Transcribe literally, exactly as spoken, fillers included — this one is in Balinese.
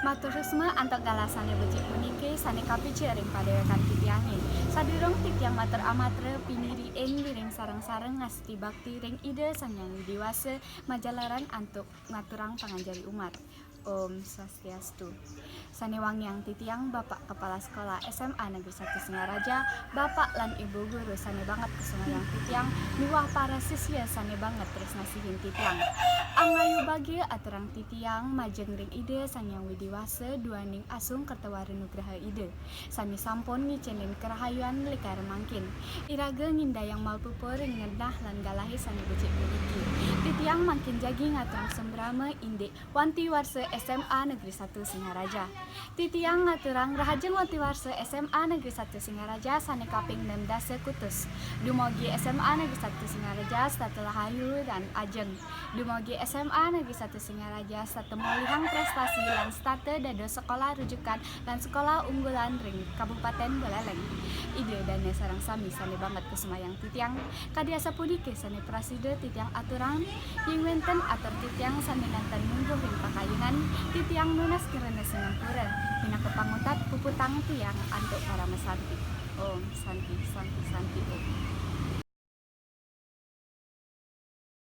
Matur suksma antuk galah sane becik puniki sane kapica ring padewekan titiange. Sadurung titiang matur amatra piniri ing ngiring sareng-sareng ngastiti bakti ring Ida Sang Hyang Widi Wasa majalaran antuk ngaturang panganjali umat. Om Swastiastu. Sane wangiang titiang Bapak Kepala Sekolah S M A Negeri satu Singaraja, Bapak lan Ibu Guru sane banget kusumayang titiang, miwah para sisya sane banget tresna sihin titiang. Angayu bagia aturang titiang majeng ring Ida Sang Hyang Widi Wasa duaning asung kerta wara nugraha Ida sane sampun ngicenin karahayuan lekar mangkin. Iraga ngindayang mapupur ring genah lan galahe sane becik puniki. Titiang mangkin jagi ngaturang sambrama indik wanti warsa S M A Negeri satu Singaraja. Titiang ngaturang rahajeng wanti warsa S M A Negeri satu Singaraja sane kaping enam dasa kutus. Dumugi S M A Negeri satu Singaraja setata rahayu lan ajeng. Dumugi S M A Negeri satu Singaraja setata molihang prestasi lan setata dados sekolah rujukan lan sekolah unggulan ring Kabupaten Buleleng. Ida dane sareng sami sane banget kusumayang titiang. Kadi asapunika sane prasida titiang aturang, yen wenten atur titiang sane nenten mungguh ring pakayunan, titiang nunas ngrena sinampura, pinaka pangutat puputang tiang antuk paramasanti. Om Santi, Santi, Santi, Om.